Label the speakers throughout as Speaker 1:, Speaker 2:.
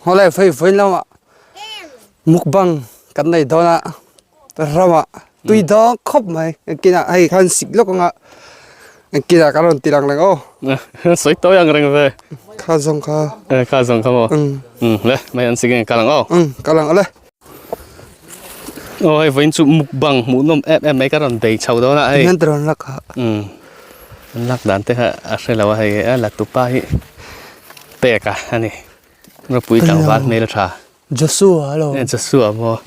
Speaker 1: Hawlai phei vawiin lamah mukbang kan nei dawn a ramah tui dawng khawp mai engkinah hei khan sik lawk anga engkinah kan rawn ti lang reng aw.
Speaker 2: Sawi tawi ang reng ve.
Speaker 1: Kha zawng kha.
Speaker 2: Eh kha zawng kha maw. Um le mai an sik nge kal ang aw.
Speaker 1: Um kal ang ale.
Speaker 2: Aw hei vawiin chu mukbang hmuhnawm em em mai ka rawn bei chho dawn a hei.
Speaker 1: Hian rawn lak a.
Speaker 2: Um an lak dan te kha a hre lo a hei a la tupa hi pek a ani ropui tlangval hmel a tha.
Speaker 1: Joshua alo.
Speaker 2: Eh Joshua maw.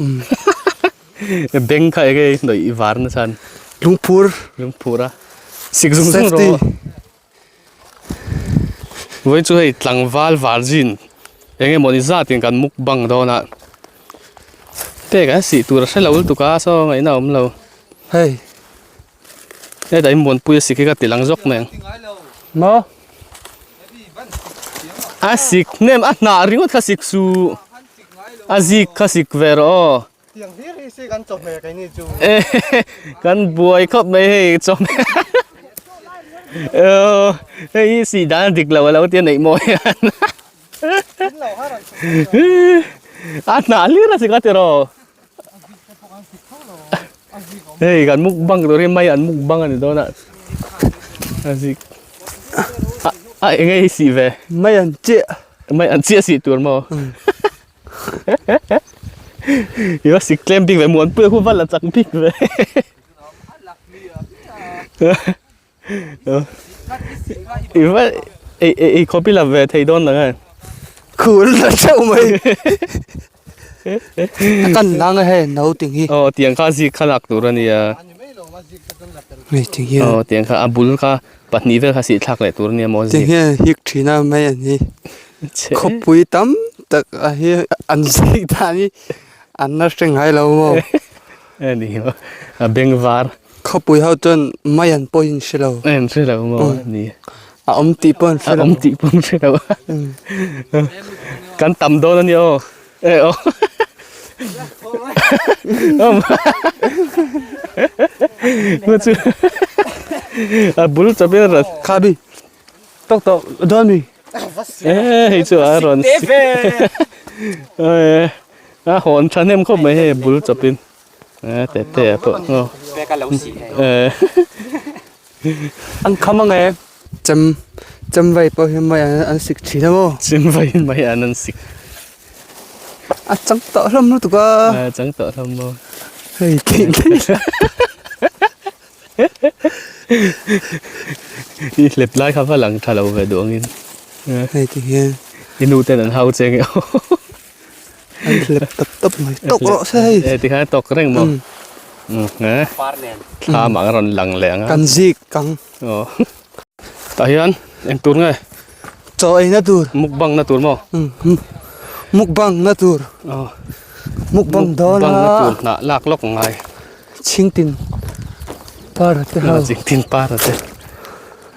Speaker 2: Beng kha enge hnawih var na chuan.
Speaker 1: Lungphur.
Speaker 2: Lungphur a. Sik zung zung rawh. Vawiin chu hei tlangval virgin eng emaw ni zatin kan mukbang dawn a pek a sih tur a hre lo lutuk a saw ngaihna a awm lo
Speaker 1: hei
Speaker 2: hetah hi muanpui a sik hi ka ti lang zawk mai ang
Speaker 1: maw
Speaker 2: a sik hnem a hnah ringawt kha sik su a zik kha sik ve rawh aw
Speaker 1: Tiang hlir hi si kan chawhmeh keini chu.
Speaker 2: Kan buai khawp mai hei chawhmeh. Hei hi sih dan a dik lo a lo tia neih mawi hian. A hnah hlir a sik a tiraw. Hei kan mukbang tur hi mai an mukbang a ni dawn a. A zik. A enge hi sih ve?
Speaker 1: Mai an chiah.
Speaker 2: Mai an chiah sih tur maw? I va sik tlem bik ve muanpui a khu va la chak bik ve i va ei ei ei khawp i la ve thei dawn lo nge
Speaker 1: khul la theuh mai a kan nang a hei no ting hi
Speaker 2: aw tiang kha zik kha lak tur a nia
Speaker 1: hei ting hian
Speaker 2: aw tiang kha a bul kha pahnih vel kha sih thlak leh tur a nia maw
Speaker 1: ting hian hik thin a mai an hi Khawpui tam tak a hi an zai dan hi an la hre ngai lo maw?
Speaker 2: E ni maw a beng var.
Speaker 1: Khawpui ho chuan mai an pawh in hre lo.
Speaker 2: An hre lo maw ni.
Speaker 1: A awm tih pawh an hre lo.
Speaker 2: A awm tih pawh an hre lo. Kan tam dawn a nia aw. E aw. Chu a bul chawp in a
Speaker 1: Khabi. Tok tok dawn mi.
Speaker 2: Eh hei chu a rawn sik a hawn tha hnem khawp mai hei bul chawp in eh te te a pawh aw eh
Speaker 1: an kham ang e chem chem vai pawh hi mai an sik thin a maw
Speaker 2: chem vai mai an an sik
Speaker 1: a chang tawh hlawm lutuk a
Speaker 2: a chang tawh hlawm maw
Speaker 1: hei thing
Speaker 2: I hlep lai kha va lang tha lo ve duh angin.
Speaker 1: Hei ti hian.
Speaker 2: I nu ten an hau che nge aw.
Speaker 1: An hlep tawp tawp mai. Tawk rawh se hei.
Speaker 2: E ti khan tawk reng maw. E. Thla mah a rawn lang leh ang a.
Speaker 1: Kan zik kang.
Speaker 2: Aw. Tah hian eng tur nge?
Speaker 1: Chaw ei na tur.
Speaker 2: Mukbang na tur maw?
Speaker 1: Mukbang na tur.
Speaker 2: Aw.
Speaker 1: Mukbang dawn a.
Speaker 2: Mukbang na tur hnah lak lawk ngai.
Speaker 1: Chhingtin para te ho.
Speaker 2: Chhingtin para te.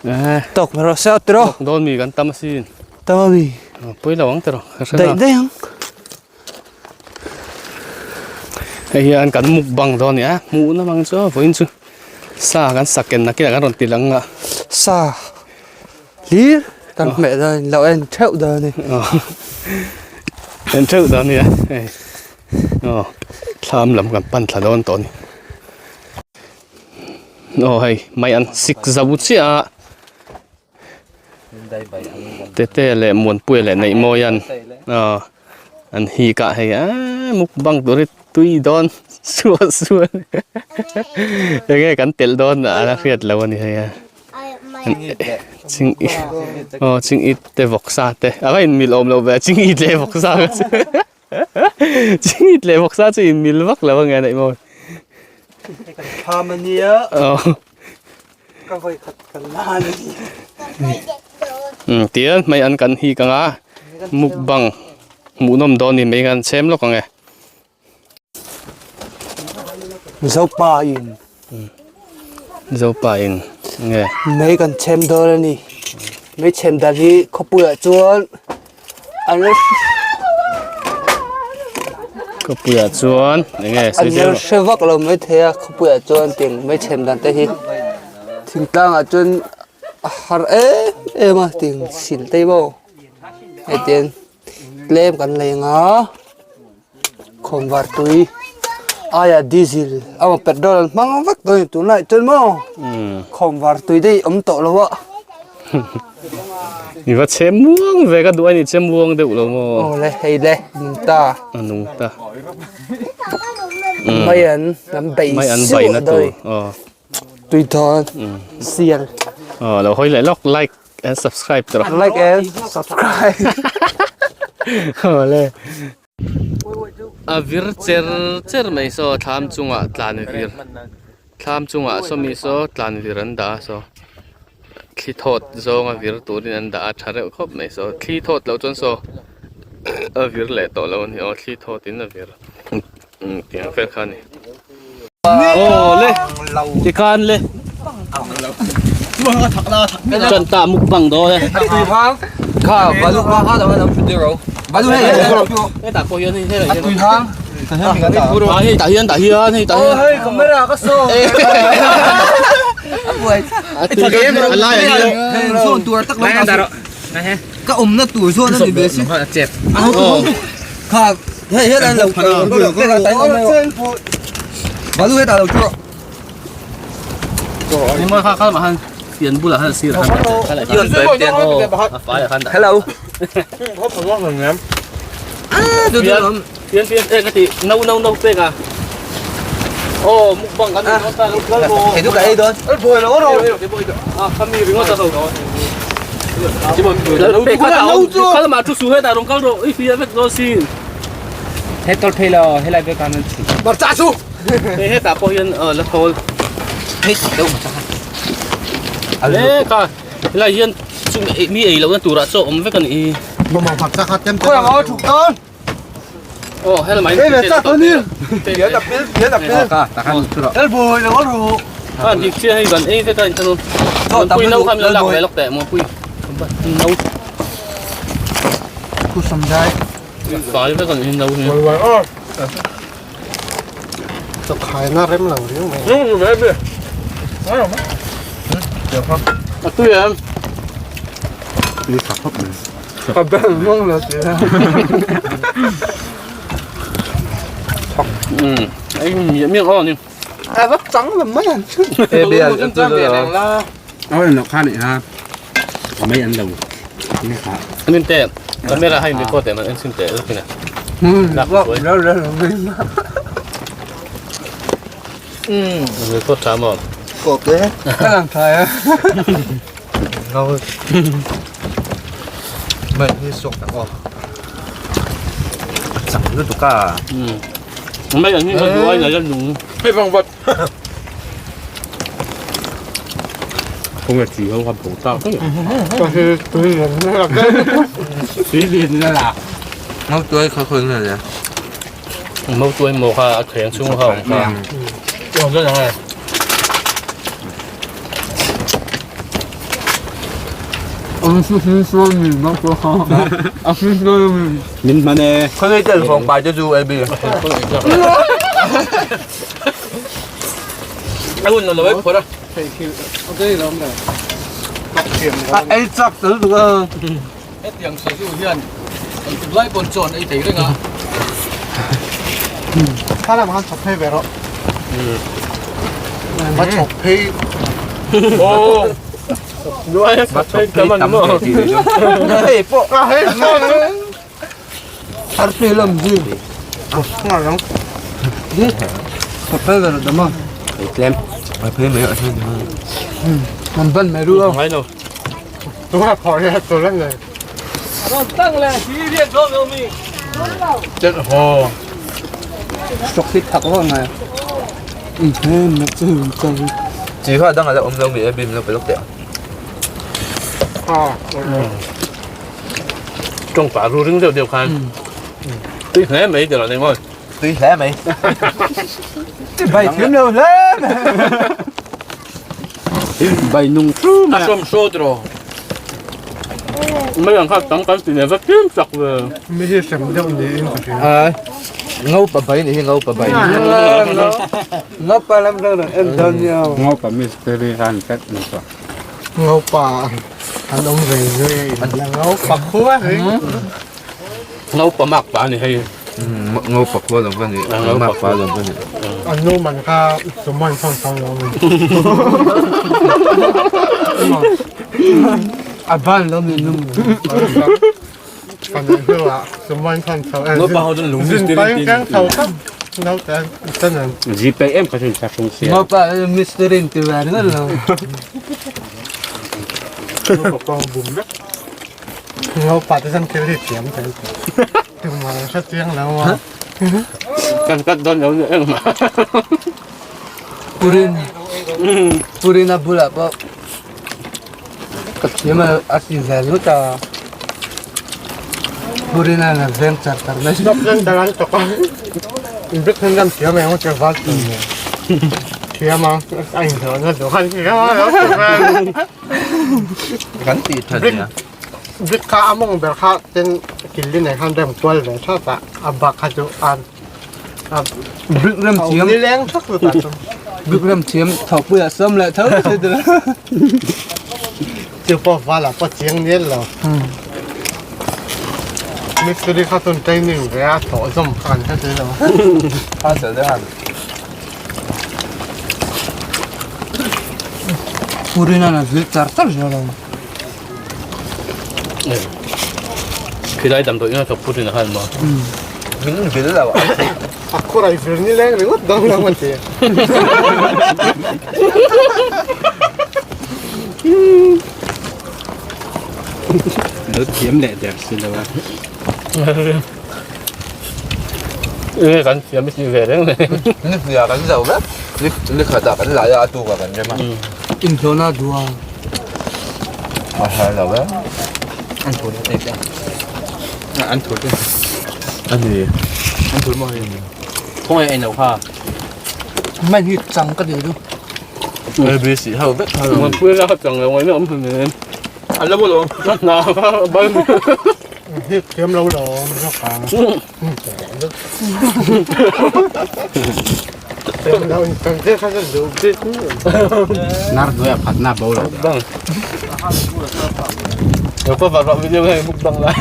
Speaker 2: Eh.
Speaker 1: Tok na ro se tro.
Speaker 2: Tok don mi kan tam asin.
Speaker 1: Tam mi.
Speaker 2: Pui lo ang tro.
Speaker 1: Dai dai ang.
Speaker 2: Hei hian kan mukbang dawn ni a hmuh na mang chu vawiin chu sa kan saken nakin ah kan rawn ti lang a.
Speaker 1: Sa hlir kan hmeh dawn lo en theuh dawn a ni.
Speaker 2: En theuh dawn a ni a hei. Aw thlam lam kan pan thla dawn tawh a ni aw hei mai an sik zo chiah a tete leh muanpuia leh neihmawian aw an hik ah hei eee mukbang tur hi tui dawn suah suah enge kan telh dawn a la hriat loh a ni hei a. Ching aw ching it te vawksa te a va inmil awm lo ve ching it leh vawksa ka chu ching it leh vawksa chu inmil vak lo ange neih maw
Speaker 1: Tham ania
Speaker 2: aw
Speaker 1: ka vawi khat kan la ani
Speaker 2: um tian hmai an kan hik anga mukbang hmuhnawm dawn ni mai khan chhem lawk ang e.
Speaker 1: Zopa in
Speaker 2: Zopa in nge
Speaker 1: mei kan chhem dawn a ni mei chhem dan hi khawpuiah chuan an la
Speaker 2: khawpuiah chuan enge
Speaker 1: an la hre vak lo maithei a khawpuiah chuan tiang mei chhem dan te hi thingtlangah chuan a har em em a tiang sil te maw hetiang. tlem kan lei ang a khawnvar tui aia diesel emaw petrol an hmang vek dawn a ni tunlai chuan maw khawnvar tui daih awm tawh lo a.
Speaker 2: I va chhe muang ve ka duh a ni che muang deuh lo maw.
Speaker 1: Aw le hei le nung ta.
Speaker 2: A nung ta.
Speaker 1: Mai an an bei
Speaker 2: Mai an bai na tur. Aw.
Speaker 1: Tui dawn sial.
Speaker 2: Aw lo hawi leh lawk like and subscribe tur.
Speaker 1: Like and subscribe.
Speaker 2: Aw le. A vir cher cher mai saw thlam chungah tlan vir thlam chungah sawmi saw tlan vir an dah a saw thli thawt zawnga vir turin an dah a tha reuh khawp mai saw thli thawt loh chuan saw a vir leh tawh lo a ni aw thli thawt in a vir tiang vel kha a ni. Aw le tikhan le Chân ta mukbang dawn e.
Speaker 1: Kha balu kha kha lo lo chu ro. Balu hei hei lo chu.
Speaker 2: Hei tah pawh hian hei hei
Speaker 1: A tui hang.
Speaker 2: Ah hei tah hian tah hian hei tah hian.
Speaker 1: Hei camera ka saw. A buai.
Speaker 2: A tui a lai a ni.
Speaker 1: Hei zawn tur tak lo ta. Ka awmna tur zawn a ni ve si. Kha hei hian an lo Balu hetah lo chu rawh.
Speaker 2: Ni maw kha kha mah khan pian bulah khan sir khan a fai ah khan dah.
Speaker 1: Hello.
Speaker 2: Pian pian e ka ti no no no pek a. Aw mukbang kan ni dawn ta lo kal bo.
Speaker 1: Thei duh ka ei dawn.
Speaker 2: A khami ringawt a ho. Pek kha ta awm kha lamah thu su hetah rawn kal rawh i hria vek dawn sin.
Speaker 3: He tawlh phei lo helai vek ah nan chhut.
Speaker 1: Hmarcha chu.
Speaker 2: Hei hetah pawh hian la thawl.
Speaker 3: Hei chhut deuh hmarcha kha.
Speaker 2: E ka helai hian chu mi ei lohna turah chaw awm vek a nih hi.
Speaker 1: Hmarcha kha tem tem. Khawi ang thuk dawn.
Speaker 2: Aw helai mai.
Speaker 1: Hei ve chak dawn ni. Pian a pil pian a pil.
Speaker 3: Ka ta khan thu rawh.
Speaker 1: Hel bui lo ru.
Speaker 2: A dik chiah hei kan ei vek a inthlanawm. Muanpui no kha min lo lak ve lawk teh Muanpui. No.
Speaker 1: Khu sam dai.
Speaker 2: Fai vek an in lo hi.
Speaker 1: Khaina rem lo riau mai.
Speaker 2: A tui em?
Speaker 1: Tui tha khawp mai. Ka bel mawng lo ti a.
Speaker 2: Ei miah miah aw ni.
Speaker 1: A va chang lam mai an chu.
Speaker 3: E bia tu lo.
Speaker 4: Ôi nó khan này ha. Mấy anh đầu. Nghe khá.
Speaker 2: Anin te camera hai mi ko te man en sin te lo kina.
Speaker 1: Lo lo lo mi.
Speaker 2: Mi ko tha mo.
Speaker 1: Ko te. Ka lang thai a.
Speaker 3: Ngau. Mai hi sok tak aw. Chak lutuk a.
Speaker 2: Mai an hi ka duai la nung.
Speaker 3: Hei vang vat.
Speaker 4: Không phải chỉ không gặp bổ tao.
Speaker 1: Ka hi tui lian na la.
Speaker 4: Tí liền ra là.
Speaker 3: Ngau tuai kha khoi nge le.
Speaker 2: Mau tuai mo kha a kheng chung ha awm kha. Awm zawt ang e.
Speaker 4: Min hman e.
Speaker 3: Khoi tel phong pai cho chu AB.
Speaker 2: A hun lo lo e phawrh a.
Speaker 1: A ei chak tel tuk a.
Speaker 2: Hetiang sazu hian kan tum lai pawn chawn ei thei reng a.
Speaker 1: Kha lam khan chhawp phei ve rawh. Va chhawp phei.
Speaker 2: Nuai a chhawp phei tam ani maw.
Speaker 1: Hei pawh ka hei Artui lam zui. Chhawp phei ve rawh dam a.
Speaker 3: Ei tlem. Ai phei mai a thei.
Speaker 1: Man ban mai ru a.
Speaker 2: Ngai lo.
Speaker 3: Chỉ hoa đang ở ông lâu bị bìm lâu phải lúc tẹo.
Speaker 2: Trong quả ru ring deuh deuh khan tui hle mai tih loh nei maw.
Speaker 3: Tui hle mai.
Speaker 1: Bai thiam lo hle mai.
Speaker 4: Bai nung thu
Speaker 2: A sawm sawt rawh. Mai ang kha tam kan ti nen va kim chak ve.
Speaker 1: Mi hi hrem deuh niin ka hria.
Speaker 3: À, ngâu pa bai ni hi ngâu pa bai.
Speaker 1: Ngâu pa lam dang dang en dawn nia.
Speaker 4: Ngâu pa mystery ran kat ni pa.
Speaker 1: Ngâu pa an awm ve zui. Ngâu pa khua.
Speaker 2: Ngopa mak pa ni hei.
Speaker 3: Ngopa khua lo ka ni. Mak pa lo ka ni.
Speaker 5: An nu man kha suman thawng thawng lo mi.
Speaker 1: A ban lo mi nu.
Speaker 5: Kan nei hnu ah suman thawng thawng.
Speaker 4: Ngopa ho chuan lung
Speaker 5: Zin pain keng tho tak naute ten an.
Speaker 4: Zipei em kha chu thlahrung sia.
Speaker 1: Ngopa mystery ti ve ringawt lo.
Speaker 5: Ngopa pawh bum vek. Ngopa te chuan thil hi thiam thei tumah an hre chiang lo a.
Speaker 2: Kan cut dawn lo ni engmah.
Speaker 1: Purin Purina bulah pawh ka thiam a a ti ve ringawt a. Purina in a veng char char mai.
Speaker 5: Stop zen ber an tawk a. Inbrick hian kan thiam eng che val tur nen. Thiam a a inhlawhna duh khan thiam a lo ti vel.
Speaker 3: Kan tih that nia.
Speaker 5: Brick kha a mawng ber kha ten kil in khan rem kual ve thap a, a bak kha chu a
Speaker 1: Brick rem thiam
Speaker 5: ni leng thak lu ta chu.
Speaker 1: Brick rem thiam thawkpui ah sawm leh tho se tu.
Speaker 5: Chu pawh val ah pawh chiang nial lo. Mistiri kha chuan training ve a thawh zawm kha kan hre thei lo.
Speaker 3: Kha sel deuh han.
Speaker 1: Purina na vil char char zel a.
Speaker 2: Khilai damdawi ina thawk Purina khan maw?
Speaker 3: Min vil lo a.
Speaker 5: A khurai vir ni leng ringawt dang lo an ti.
Speaker 4: Lo thiam leh der si lo a.
Speaker 2: Enge kan thiam i tih ve reng le.
Speaker 3: Ni hnuiah kan zo vek. Ni ni khatah kan lai a, a tukah kan rem a.
Speaker 1: Inhlawhna duh a.
Speaker 3: A har lo e.
Speaker 4: An thur te te. An thur te.
Speaker 3: A ni.
Speaker 4: An thur maw hei. Khawngaih ei lo kha.
Speaker 1: Mai hi chang ka ti chu.
Speaker 3: ABC ho vek kha.
Speaker 2: Muanpuia la kha chang lo ngaihna awm hmun nen.
Speaker 4: An la bawlh awm.
Speaker 2: Ka hna kha bal.
Speaker 5: Hi thiam lo lo awm zawk a. Thiam lo in tan te kha chu duh bik.
Speaker 4: Nar duai a phat na bo lo.
Speaker 2: Bang. Yo pa var video hei mukbang lai.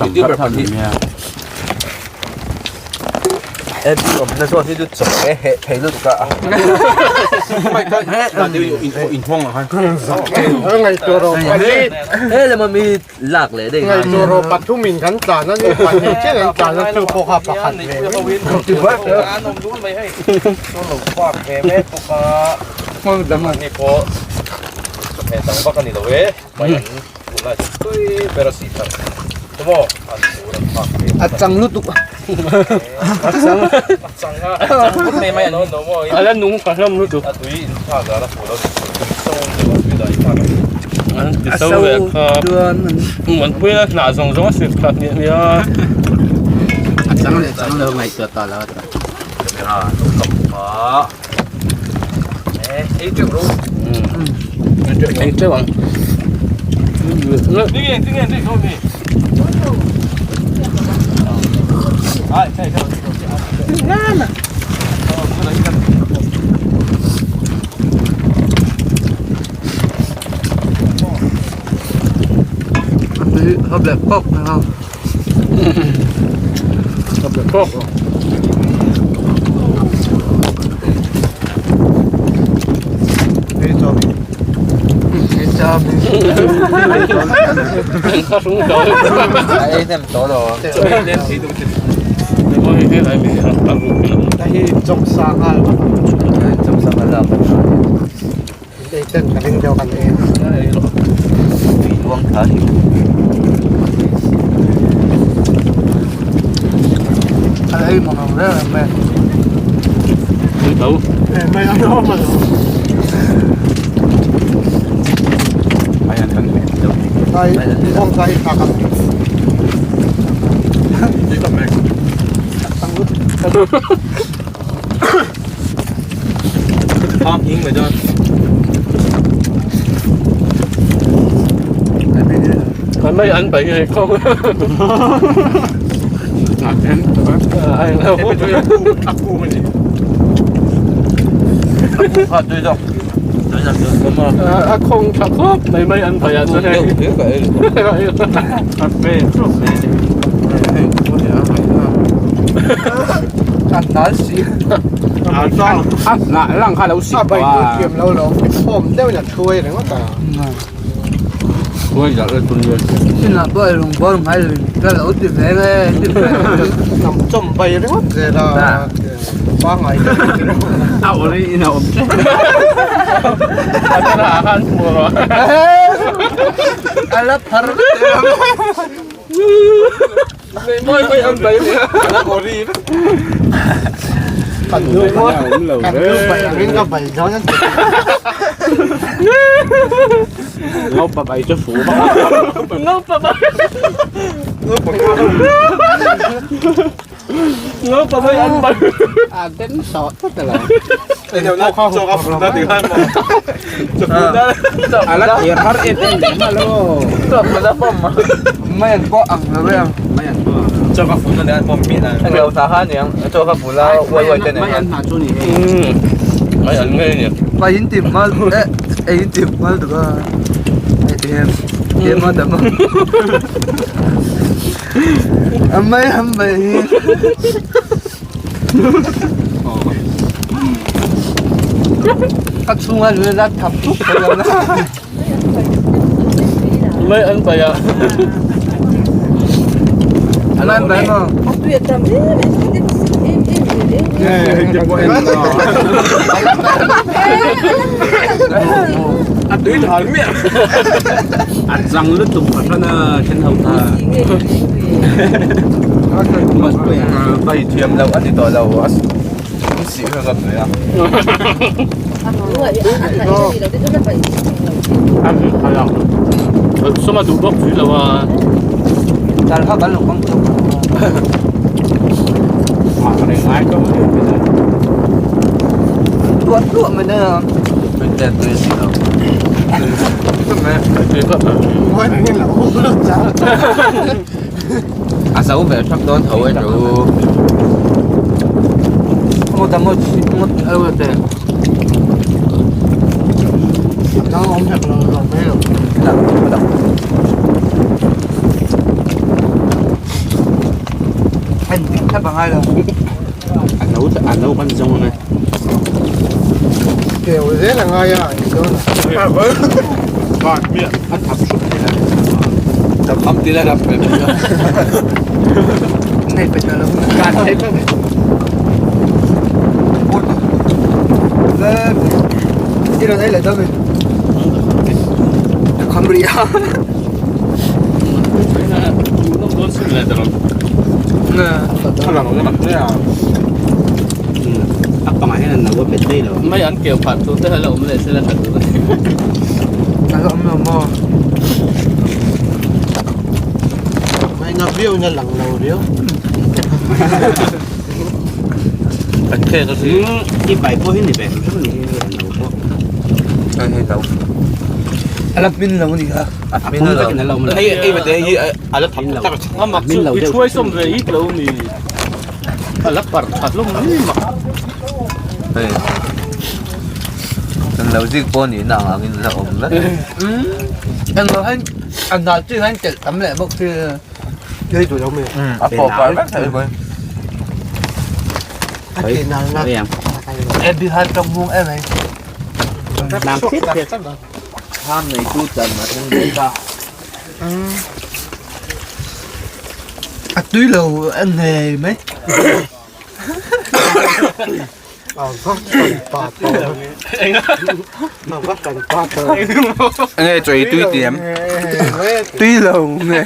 Speaker 3: Youtuber pahnih Ebi awmna zawn hi chu chaw e heh thei lutuk a. He lama mi lak leh daih ngai.
Speaker 5: Ngaihtuah rawh pathumin kan tlan a ni pahnih chiah kan tlan a chu pawh kha pakhat ve
Speaker 1: A chang lutuk a.
Speaker 2: A la nung ka hlawm lutuk. An ti so ve kha. Muanpui a hnah zawng zawng a sir thlak nia nia.
Speaker 4: A chang leh chang lo ngaihtuah ta lo a ta.
Speaker 2: Ei teuh ang.
Speaker 1: Hấp leh pawk mai a.
Speaker 2: Hấp leh pawk.
Speaker 3: Ei hnem tawh lo.
Speaker 5: Hei chawmsa nghal vak ang.
Speaker 3: Chawmsa nghal lak.
Speaker 5: Ei ten ka ring deuh kan ei a.
Speaker 3: Tui luang thla hi.
Speaker 1: A ei mang ang reng reng mai.
Speaker 2: Tui tho.
Speaker 5: Mai ang awm a lo. Ai kawng ka hi thak a.
Speaker 2: Kan mai an pai hei kawng.
Speaker 3: A tui zawk.
Speaker 2: A khawng tha khawp mai mai an bai ah chuan hei. A pe thlawp mai a ni.
Speaker 1: A hnal si.
Speaker 4: A hnah lang kha lo sik
Speaker 5: A bai tui thiam lo lo. Form deuh in a thuai ringawt a.
Speaker 4: Thuai zah le tun lian.
Speaker 1: Chinah pawh ei lung bawr ngai lo ka lo ti ve nge ti ve.
Speaker 5: Hnam chawm bai ringawt zel a. Pangai deuh ti ringawt.
Speaker 4: A ori in a awm tlat.
Speaker 2: A tara ah khan hmu rawh.
Speaker 1: A la phar vek.
Speaker 3: Mawi mai an bai a ori vek.
Speaker 5: Kan nu kan nu bai angin ka bai dawn a ti.
Speaker 4: Ngaupa bai chu fu bawk a.
Speaker 2: Ngaupa bai. Ngaupa bai an bai.
Speaker 4: A den sawh tlat a lo. A la tir har em em leh hma lo.
Speaker 1: Mai an pawh ang lo e ang.
Speaker 4: Mai an pawh ang. Mai an hna chu ni hei.
Speaker 2: Mai an ngei ni.
Speaker 1: Mai in tim mal e ei in tim mal tuk a. Em em a dam a. Mai an bai hi. Ka chhunga lung a thap thuk thei lo na.
Speaker 2: Mai an pai a.
Speaker 1: Mai an pai maw?
Speaker 4: A tui thal miah. A chang lutuk fahran a then ho kha.
Speaker 3: Bai thiam lo a ni tawh lo a sih kha ka tui a.
Speaker 2: Sawma duh bawk si lo a.
Speaker 1: Dal kha kan lo kang chawp. Tuah tuah mai na.
Speaker 3: Tui te tui si lo. A zo ve thak dawn tho e chu.
Speaker 1: Mo ta mo chi mo au te.
Speaker 5: Nang awm hek lo lo mai lo.
Speaker 1: En tha bangai lo.
Speaker 4: A no a no kan zawng ang e.
Speaker 5: Keu zel a ngai a ni dawn a.
Speaker 4: A thap hrup thei a.
Speaker 3: Thap ham ti la rap ve mai a.
Speaker 1: Nei pe lo. Ka thei pe. Le. Đi ra đây lại đâu rồi? Không bị à. Nè.
Speaker 4: A pangah hian an no a bet daih lo.
Speaker 2: Mai an keu phat thu te la awm leh se la tha tur a ni.
Speaker 1: A la awm lo maw?
Speaker 5: Mai na viau na lang lo riau.
Speaker 3: Kan khek a si.
Speaker 4: I bai pawh hi ni ve hrim hrim a ni hi a no pawh.
Speaker 3: Hei hei lo.
Speaker 1: A la hmin lo a ni kha.
Speaker 3: A hmin lo. Hei hei mate hi a la thap tak
Speaker 2: A mak chu i thuai sawm ve hit lo ni. A la par tha hlawm mai mak.
Speaker 3: Hei. Kan lo zik pawh ni na ang angin la awm vek.
Speaker 1: Eng lo hian a hnah chi hian telh tam leh bawk si.
Speaker 5: Ei duh lo mai.
Speaker 3: A pawh par vek thei mai.
Speaker 5: A ke nal na.
Speaker 1: E Bihar tawng hung em ai.
Speaker 4: Nam thit thit.
Speaker 3: Tham nei tu chan a thleng dawn ta.
Speaker 1: A tui lo a nghei mai.
Speaker 3: Nge chawi tui ti em?
Speaker 1: Tui lo nge.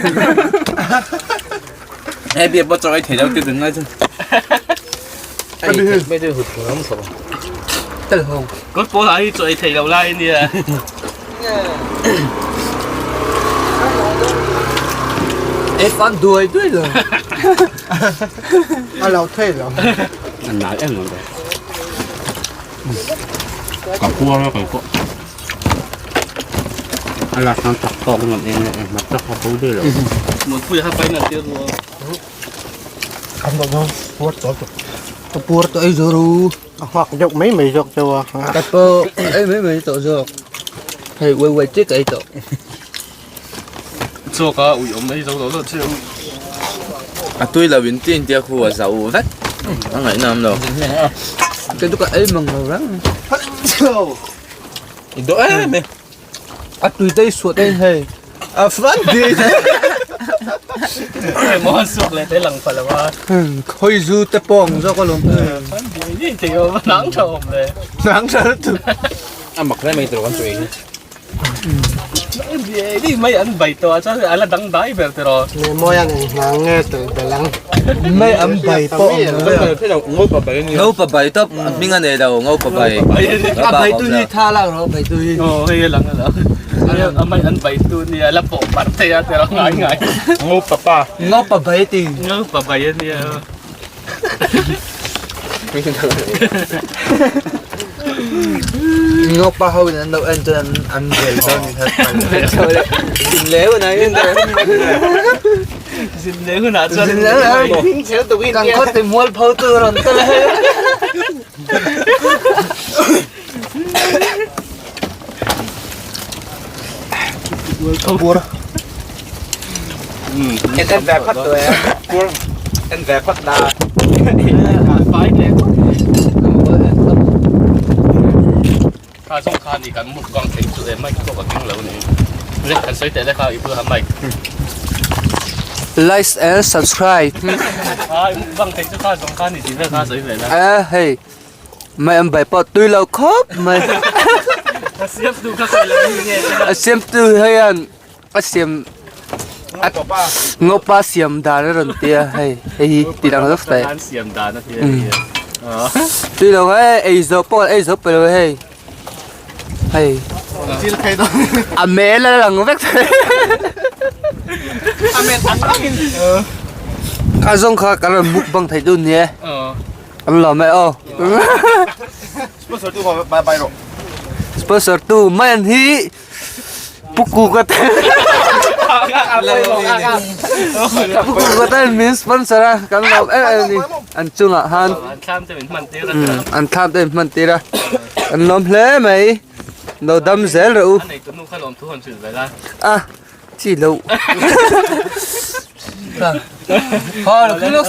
Speaker 3: He bia pawh chawi thei lo ti dun lai chu. Ai mai chu hut ram so.
Speaker 1: Tel ho.
Speaker 2: Kawt pawl ah hi chawi thei lo lai ania.
Speaker 1: E fan duai duai lo.
Speaker 5: A lo thei lo.
Speaker 4: A nal em lo ve. Ka puar a kei pawh. A la sang tak tawk ngawt em em, mak tak a bo daih lo.
Speaker 2: Mutpui kha paina tir rual.
Speaker 1: Ka puar tawh ei zo ru.
Speaker 5: A nghak deuh mai mai zawk deuh a.
Speaker 1: Ka pawh ei mai mai tawh zawk. Hei uai uai chiah ka ei tawh.
Speaker 2: Chhuak a ui awm ei zo lo lo che u.
Speaker 3: A tui lo in tin tia khu a zo vek. A ngaihna awm lo.
Speaker 1: Ka chu ka ei mang lo reng.
Speaker 3: I dawh em e.
Speaker 1: A tui te i suat en hei. A front di.
Speaker 2: Mo suak le te lang pha lo a.
Speaker 1: Khoi zu te pawng zawk alawm.
Speaker 2: Ni te yo nang tha awm le.
Speaker 1: Nang tha lutuk.
Speaker 3: A mak hle mai tur kan tui hi.
Speaker 2: Ni mai an bai to a chuan ala dang dai ber te ro.
Speaker 5: Ni mawi an eng hna nge tel belh ang.
Speaker 1: Mai an bai pawh ang lo.
Speaker 3: Ngopa bai ania. Ngopa bai tawp a hming a nei lo ngopa bai.
Speaker 1: A bai tu hi tha lak rawh bai tu hi.
Speaker 2: Aw hei a lang a lang. A mai an bai tu nia la pawh parh thei a te ro ngai ngai.
Speaker 4: Ngopa pa.
Speaker 1: Ngopa bai ti.
Speaker 2: Ngopa bai ania.
Speaker 1: Ngopa ho in an lo en chuan an vel dawn in an phal. Zin leh hunah hian
Speaker 2: Zin leh hunah chuan
Speaker 1: Zin leh hunah kan khaw ti mual pho tu rawn kal hei.
Speaker 3: En ve phawt tu e. En ve phawt la.
Speaker 2: Fai hle. Kha zawng kha ni kan mukbang thei chu e mic pawh ka keng lo ni. Le kan sawi teh le kha i bula mic.
Speaker 1: Like and subscribe.
Speaker 2: Kha i mukbang thei chu kha zawng kha ni tih vel kha sawi ve la.
Speaker 1: A hei mai an bai pawh tui lo khawp mai.
Speaker 2: A siamtu kha sawi lo ni nge.
Speaker 1: A siamtu hian a siam ngopa siam dan a rawn ti a hei hei hi tih dang zawk style
Speaker 2: an siam dan a ti a ni
Speaker 1: tui lo hei ei zawh pawh ei zawh pe lo hei hei a mel a lang vek thei
Speaker 2: a mel ang angin
Speaker 1: a zawng kha kan rawn mukbang thei dun ni e an lawm e aw
Speaker 3: Sponsor tu bye bye rawh
Speaker 1: sponsor tu mai an hi Pu Kuka te Pu Kuka te min sponsor a kan lawm em em a ni an chungah han
Speaker 2: an thlam te min hman tir a
Speaker 1: an thlam te min hman tir a an lawm hle mai lo dam zel rawh u
Speaker 2: a nei tunu kha lawm thu han hrilh ve la
Speaker 1: a chi lo ha lo